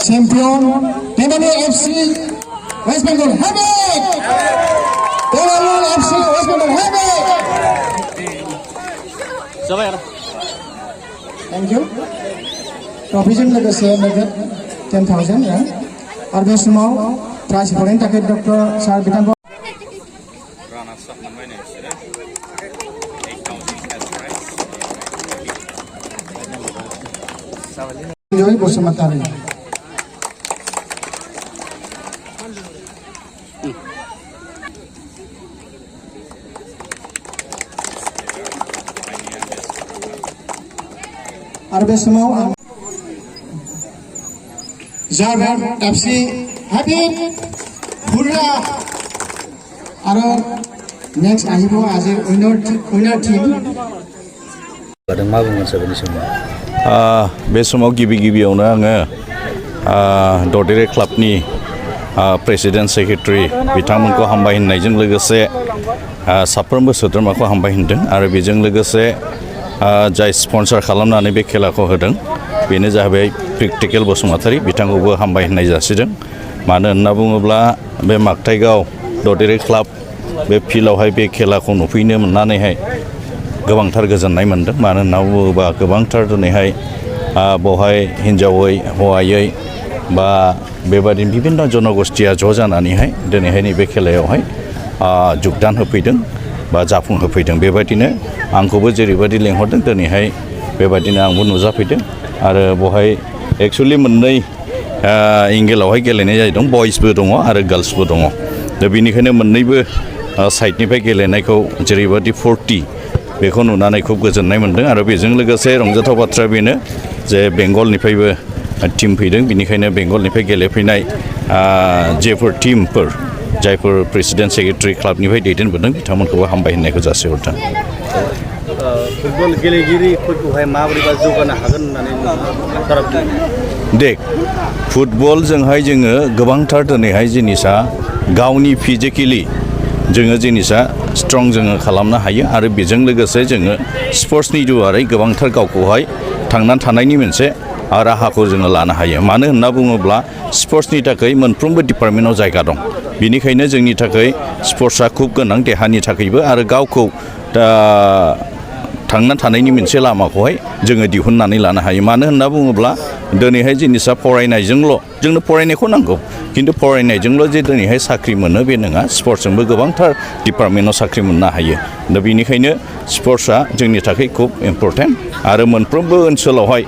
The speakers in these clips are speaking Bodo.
champion MLA FC West Bengal have it MLA FC West Bengal have it thank you ट्रॉफीजों लोगोसे नगद 10,000 आरो बे समाव प्राइज हरनायनि थाखाय डक्टर सार बिथांखौ जय बसुमतारी आरो बे समाव जाबेर एफसी हैप्पी हुर्रा आरो नेक्स्ट आहिबो आज विनर टीम मा बुंगोन साबनि समाव बे समाव गिबियावनो आङो ददेरे क्लाबनि प्रेसिडेन्ट सेक्रेटारि बिथांमोनखौ हामबाय होननायजों लोगोसे साफ्रोमबो सोद्रोमाखौ हामबाय होनदों आरो बेजों लोगोसे जाय स्पन्सर खालामनानै बे खेलाखौ होदों बेनो जाहैबाय प्रेक्टिकेल बसुमतारी बिथांखौबो हामबाय होननाय जासिदों मानो होनना बुङोब्ला बे मागथाइगाव ददेरे क्लाब बे फिल्डआवहाय बे खेलाखौ नुफैनो मोननानैहाय गोबांथार गोजोननाय मोनदों मानो होनना बुङोबा गोबांथार दिनैहाय बेवहाय हिन्जावै हौवायै बा बेबादिनो बिभिन्न जनगोष्ठिया ज' जानानैहाय दिनैहाय नैबे खेलायावहाय योगदान होफैदों बा जाफुंहोफैदों बेबायदिनो आंखौबो जेरैबायदि लेंहरदों दिनैहाय बेबायदिनो आंबो नुजाफैदों आरो बेवहाय एक्चुअलि मोननै एंगेलावहाय गेलेनाय जादों बयसबो दङ आरो गार्लसबो दङ दा बेनिखायनो मोननैबो साइडनिफ्राय गेलेनायखौ जेरैबायदि 40 बेखौ नुनानै खुब गोजोननाय मोनदों आरो बेजों लोगोसे रंजाथाव बाथ्रा बेनो जे बेंगलनिफ्रायबो टीम फैदों बेनिखायनो बेंगलनिफ्राय गेलेफैनाय जेफोर टीमफोर जायफोर प्रेसिडेन्ट सेक्रेटारि क्लाबनिफ्राय दैदेनबोदों बिथांमोनखौबो हामबाय होननायखौ जासिहरदों फुटबल गेलेगिरिफोरखौहाय माबोरैबा जौगानो हागोन होननानै देख फुटबलजोंहाय जोङो गोबांथार दिनैहाय जिनिसा गावनि फिजिकेलि जोङो जिनिसा स्ट्रं जोङो खालामनो हायो आरो बेजों लोगोसे जोङो स्पर्ट्सनि दुवारै गोबांथार गावखौहाय थांनानै थानायनि मोनसे राहाखौ जोङो लानो हायो मानो होनना बुङोब्ला स्पर्ट्सनि थाखाय मोनफ्रोमबो डिपार्टमेन्टआव जायगा दं बेनिखायनो जोंनि थाखाय स्पर्ट्सआ खुब गोनां देहानि थाखायबो आरो गावखौ थांना थानायनि मोनसे लामाखौहाय जोङो दिहुननानै लानो हायो मानो होनना बुङोब्ला दिनैहाय जिनिसा फरायनायजोंल' जोंनो फरायनायखौ नांगौ खिन्थु फरायनायजोंल' जे दिनैहाय साख्रि मोनो बे नङा स्पर्ट्सजोंबो गोबांथार डिपार्टमेन्टआव साख्रि मोननो हायो दा बेनिखायनो स्पर्ट्सआ जोंनि थाखाय खुब इम्परटेन्ट आरो मोनफ्रोमबो ओनसोलावहाय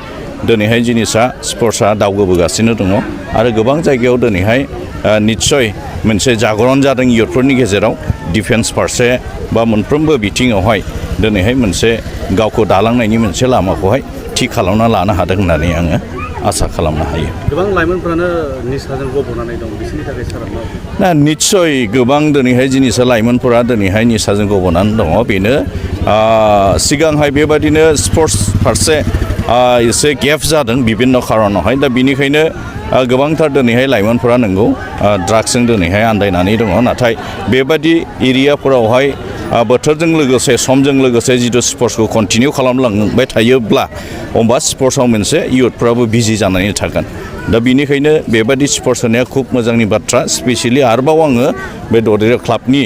दिनैहाय जिनिसा स्पर्ट्सआ दावगाबोगासिनो दङ आरो गोबां जायगायाव दिनैहाय निस्सय मोनसे जागरण जादों इयुथफोरनि गेजेराव डिफेन्स फारसे बा मोनफ्रोमबो बिथिङावहाय दिनैहाय मोनसे गावखौ दालांनायनि मोनसे लामाखौहाय थि खालामना लानो हादों होननानै आङो आसा खालामनो हायो गोबां लाइमोनफोरानो निसाजों गब'नानै दं बिसोरनि थाखाय सारा निस्सय गोबां दिनैहाय जिनिसा लाइमोनफोरा दिनैहाय निसाजों गब'नानै दङ बेनो सिगांहाय बेबादिनो स्पर्ट्स फारसे एसे गेप जादों बिभिन्न खारनावहाय दा बिनिखायनो गोबांथार दिनैहाय लाइमोनफोरा नंगौ ड्राग्सजों दिनैहाय आन्दायनानै दङ नाथाय बेबादि एरियाफोरावहाय बोथोरजों लोगोसे समजों लोगोसे जितु स्पर्ट्सखौ कन्टिनिउ खालामलांबाय थायोब्ला अब्ला स्पर्ट्सआव मोनसे इयुथफ्राबो बिजि जानानै थागोन दा बिनिखायनो बेबादि स्पर्ट्स होनाया खुब मोजांनि बाथ्रा स्पेसियेलि आरोबाव आङो बे ददेरे क्लाबनि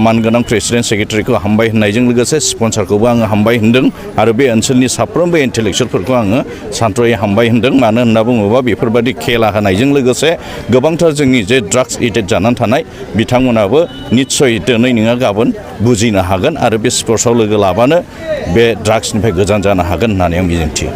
मानगोनां प्रेसिडेन्ट सेक्रेटारिखौ हामबाय होननायजों लोगोसे स्पन्सरखौबो आङो हामबाय होनदों आरो बे ओनसोलनि साफ्रोमबो इन्टेलेक्सुवेलफोरखौ आङो सान्थ्र'यै हामबाय होनदों मानो होनना बुङोबा बेफोरबादि खेला होनायजों लोगोसे गोबांथार जोंनि जे ड्राग्स एडिक्ट जानानै थानाय बिथांमोनाबो निस्सय दिनै नङा गाबोन बुजिनो हागोन आरो बे स्पर्ट्सआव लोगो लाबानो बे ड्राग्सनिफ्राय गोजान जानो हागोन होननानै आं मिजिंथियो